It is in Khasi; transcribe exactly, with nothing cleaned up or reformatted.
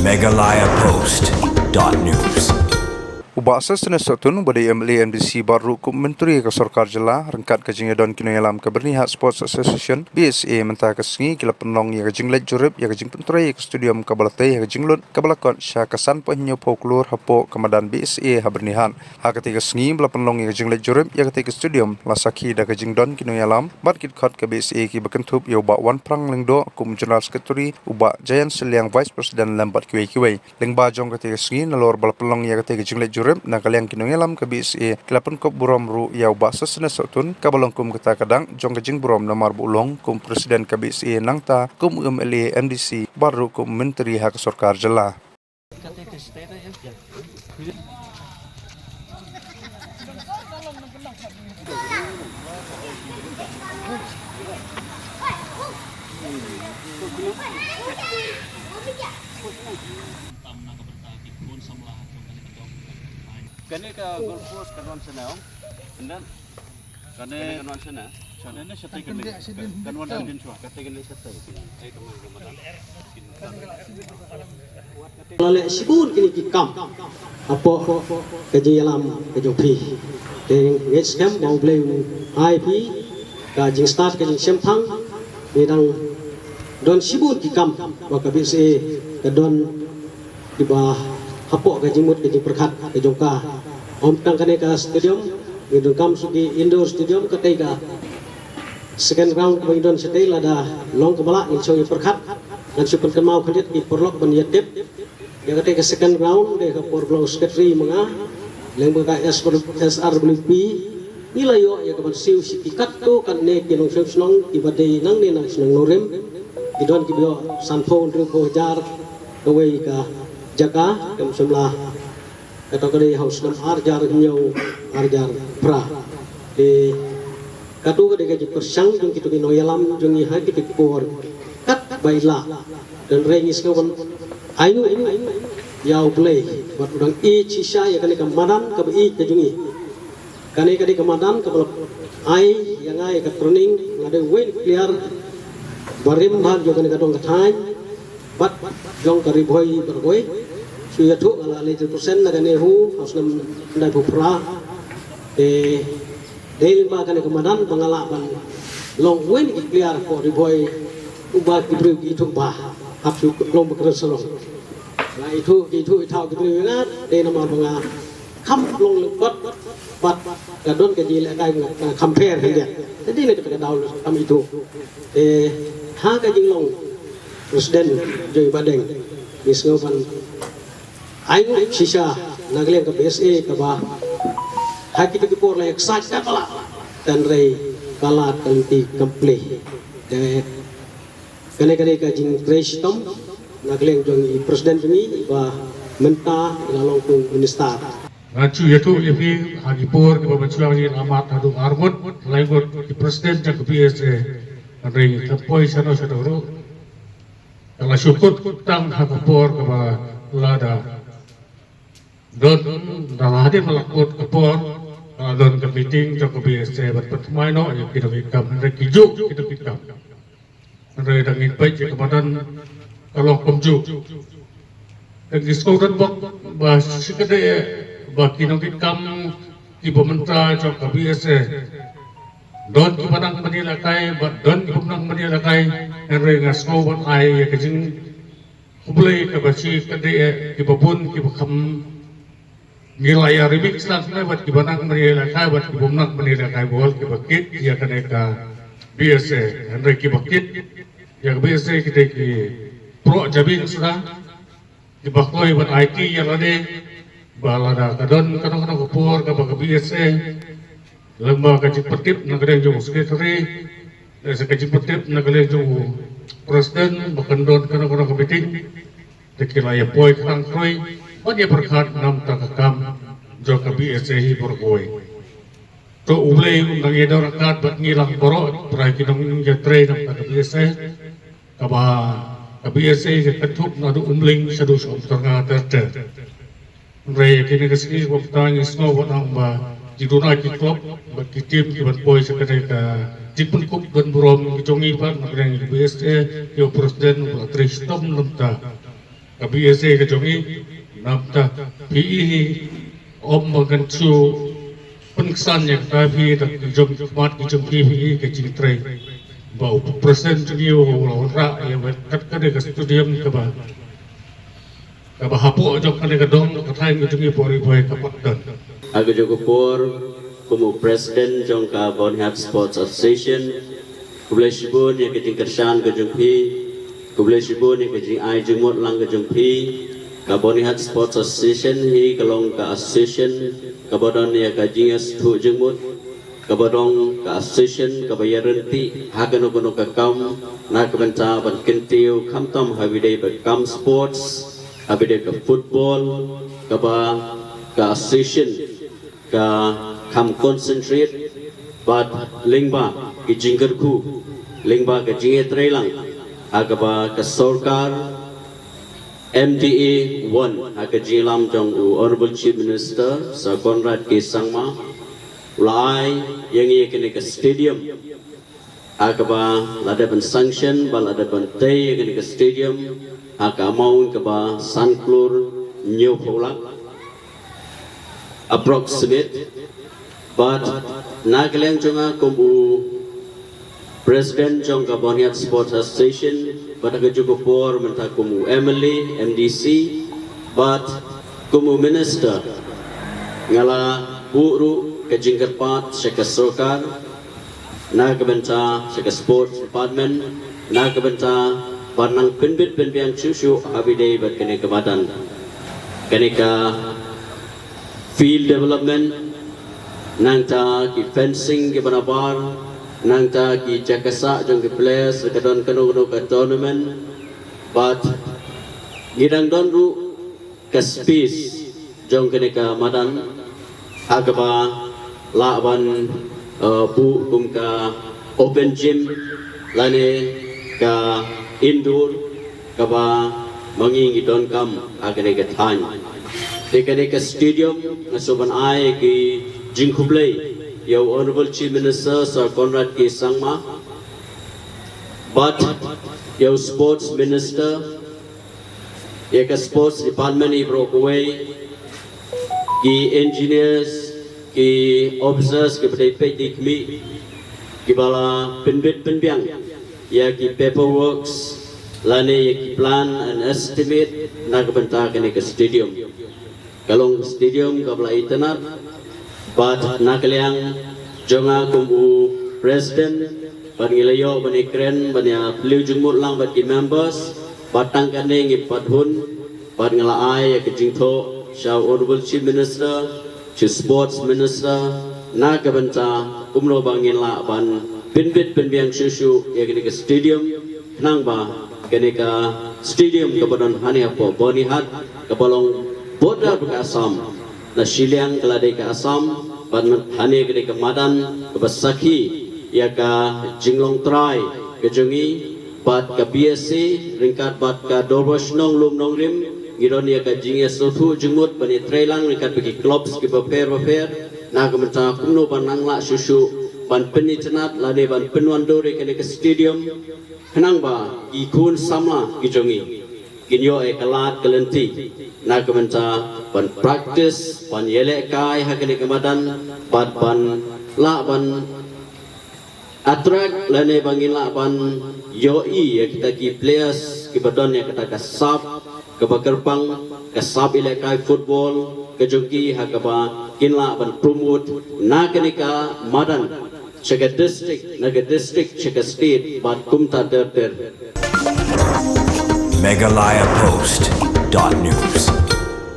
Meghalaya Post dot news. U Bah Sosthenes Sohtun, uba dei M L A M D C bad ruh kum u Myntri ka Sorkar Jylla, ryngkat ka jingïadon ki nongïalam ka Byrnihat Sports Association, B S A, mynta ka sngi ki la pynlong ïa ka jingleit jurip ïa ka jingpyntrei ïa ka stadium kaba la tei ha ka jinglut kaba la kot sha ka san point hynñiew phew klur hapoh ka madan B S A ha Byrnihat. Ha katei ka sngi ba la pynlong ïa ka jingleit jurip ïa katei ka stadium, la sakhi da ka jingdon ki nongïalam bad ki dkhot ka B S A kiba kynthup ïa u Bah Wanphrang Lyngdoh kum u General Secretary, u Bah Jayant Sylliang, Vice President, lem bad kiwei kiwei. Lyngba jong katei ka sngi, nalor ba la pynlong ïa katei ka jingleit jurip, na ka liang ki nongïalam ka B S A ki la pynkup burom ruh ïa u Bah Sosthenes Sohtun, kaba long kum kata ka dak jong ka jingburom namar ba u long kum u President ka B S A, nangta kum u M L A, M D C bad ruh kum u Myntri ha ka Sorkar Jylla. Kane ka golf course kan wan sha na, and then kane, kane kan wan sha na. Kane ne shatai kane. Kan wan sha na. Kata kane shatai. Ai, kane, kane. La leh shibun kine ki kam hapoh ka jingïalam ka jong phi. Te ngeit skhem ba U Blei un ai phi ka jingstad, ka jingshemphang. Ngi dang don shibun ki kam ba ka B S A ka don kiba hapoh ka jingmut ka jingpyrkhat ka jong ka. Ym tang kane ka stadium, ngi donkam shuh ki indoor stadium, katei ka second ground kaba ngi don shatei, lada long kaba lah ngin shu ïa pyrkhat. Ngan shu pynkynmaw khyndiat ki paralok ban ïa tip. Ïa katei ka second ground, dei ka por ba long secretary ma nga, lem bad ka S R W P, ngi la ïoh ïa ka ban siew sha ki katto katne ki nongshong shnong kiba dei nangne na shnong Nongrim. Ki don kiba ïoh sanphew hynriewphew hajar kawei ka jaka, kam shym la. Kato ka dei ha u snem ar hajar hynñiew, ar hajar phra. Te kato ka dei ka jingpyrshang jong kito ki nongïalam jong ngi ha kito ki por katba i lah. Hynrei ngi sngew ban ainguh ïa U Blei bad u dang ïeit shisha ïa kane ka madan kaba ïeit ka jong ngi. Kane ka dei ka madan kaba la ai ïa nga ïa ka training, nga dei uwei na ki player ba rim bha jong kane ka dong ka thaiñ bad jong ka Ri Bhoi Baroh kawei. Shu ïathuh nga la leit represent na ka NEHU ha u snem khyndai phew phra. Te dei lyngba kane ka madan ba nga lah ban long uwei na ki player hapoh Ri Bhoi uba ki briew ki ithuh bha, hap shu long ba kren shalong. Nga ithuh, ki ithuh i thaw ki briew ïa nga, dei namar ba nga kham long lyngkot bad ka don ka jingïalehkai, nga kham pher khyndiat. Te dei na kata ka daw kham ithuh. Te ha ka jinglong president jong i Bahdeng, ngi sngew ban ainguh shisha na ka liang ka B S A kaba ha kito ki por la excite katba lah, hynrei ka lad ka lynti kam plie. Te kane ka dei ka jingtrei shitom na ka liang jong i president jong ngi, iba mynta i la long kum u minister. Nga shu ïathuh ïa phi, ha ki por kiba mynshuwa ngi la mad haduh ar ngut, lai ngut ki president jong ka B S A. Hynrei ka poi shano shano ruh, ka la shu kut tang ha ka por kaba lada don, da la hadien ba la kut ka por, ka la don ka meeting jong ka B S A ban pynthymmai noh ïa ki nongkitkam, hynrei ki juh ki nongkitkam. Hynrei da ngin peit ïa ka madan ka long kumjuh. Te ngi sngewthuh bok ba shikatdei ba ki nongkitkam kiba mynta jong ka B S A, don kiba nang ban ïalehkai bad don kiba nang ban ïalehkai. Hynrei nga sngew ban ai ïa ka jingkhublei kaba shikatdei ïa kiba bun kiba kham ngi la ïa remix lang ne, bad kiba nang ban ïalehkai bad kiba nang ban ïalehkai, bad kiba kit ïa kane ka B S A. Hynrei kiba kit ïa ka B S A ki dei ki proh jabieng suda, kiba kloi ban aiti ïa lade ba lada ka don kano kano ka por kaba ka B S A, lyngba ka jingpyntip na ka liang jong u secretary, lane ka jingpyntip na ka liang jong u president ba kan don kano kano ka meeting, te ki la ïa poi khnang khroi ban ïa pyrkhat na ka bynta ka kam jong ka B S A hi baroh kawei. To U Blei un nang ïa don ryngkat bad ngi lang baroh, para ki nongïatrei na ka bynta ka B S A, kaba ka B S A ka kynthup naduh Umling shaduh sha Umtyrnga ter ter. Hynrei kine ki sngi ba mynta ngi sngew ba nang ba ki duna ki club bad ki team ki ban poi sha kane ka jingpynkup ban burom ki jong ngi pat na ka liang ka B S A, ïa u president uba la trei shitom lynta. ka B S A ka jong i, namta phi i hi, ym ba kan shu pynksan ïa kata phi, da ki jong khmat ki jong phi phi i ka jingtrei. Ba u president jong i u la wanrah ïa kat kane ka stadium kaba, kaba hapoh jong kane ka dong ka thaiñ ka jong i por i boi ka pat don. Ha ka jong ka por, kum u president jong ka Byrnihat Sports Association, khublei shibun ïa ka jingkyrshan ka jong phi, khublei shibun ïa ka jingai jingmut lang ka jong phi. Ka Byrnihat Sports Association hi ka long ka association kaba don ïa ka jingïasngewthuh jingmut, kaba don ka association kaba ïaryntih ha kano kano ka kam, na ka bynta ban kyntiew khamtam ha ba dei ba ka kam sports, ha ba dei ka football, kaba ka association ka kham concentrate bad lyngba ki jingkyrkhu, lyngba ka jingïatreilang ha kaba ka sorkar M D A one, ha ka jingïalam jong u Honorable Chief Minister Sir Conrad K Sangma, u la ai ïa ngi kane ka stadium, ha kaba la dep ban sanction bad la dep ban tei ïa kane ka stadium ha ka amount kaba san klur hynñiewphew lak approximate. Bad na ka liang jong nga kum u president jong ka Byrnihat Sports Association, bad ha ka jong ka por mynta kum u M L A, M D C, bad kum u minister, nga la buh ruh ka jingkyrpad sha ka sorkar, na ka bynta sha ka sports department, na ka bynta ban nang pynbit pynbiang shuh shuh ha ba dei bad kane ka madan, kane ka field development, nangta ki fencing kiba nabar, nangta ki jaka sah jong ki players ka don kano kano ka tournament. Bad ngi dang don ruh ka space jong kane ka madan, ha kaba lah ban, eh, buh kum ka open gym lane ka indoor, kaba ma ngi ngi donkam ha kane ka thaiñ. Te kane ka stadium nga sngewbha ban ai ki jingkhublei ïa u Honorable Chief Minister Sir Conrad K Sangma, bad ïa u Sports Minister, ïa ka sports department i bro kawei, ki engineers, ki officers kiba dei peit dei khmih, kiba la pynbit pynbiang ïa ki paperworks lane ïa ki plan and estimate na ka bynta kane ka stadium. Ka long stadium kaba la itynnad, bad na ka liang jong nga kum u president, bad ngi la ïoh ban ïakren ban ïa phylliew jingmut lang bad ki members, bad tang katne ngi pat hun, bad nga la ai ïa ka jingthoh sha u Honorable Chief Minister, sha u Sports Minister, na ka bynta kumno ba ngin lah ban pynbit pynbiang shuh shuh ïa kane ka stadium, khnang ba kane ka stadium kaba don hangne hapoh Byrnihat, kaba long border bad ka Assam, na shiliang ka la dei ka Assam, bad hangne ka dei ka madan kaba sakhi ïa ka jinglong trai ka jong ngi, bad ka B S A ryngkat bad ka Dorbar Shnong Lum Nongrim, ngi don ïa ka jingïasngewthuh jingmut ban ïatreilang ryngkat bad ki clubs kiba pher bapher, na ka bynta kumno ban nang lah shuh shuh ban pynitynnad lane ban pynwandur ïa kane ka stadium, khnang ba ki khun samla ki jong ngi kin ïoh ïa ka lad ka lynti na ka bynta ban practice, ban ïalehkai ha kane ka madan, bad ban lah ban attract lane ba ngin lah ban ïohi ïa kita ki players kiba don ïa kata ka sap kaba kyrpang, ka sap ïalehkai football ka jong ki, ha kaba kin lah ban promote na kane ka madan sha ka district, na ka district sha ka state bad kumta ter ter. Meghalaya Post dot news.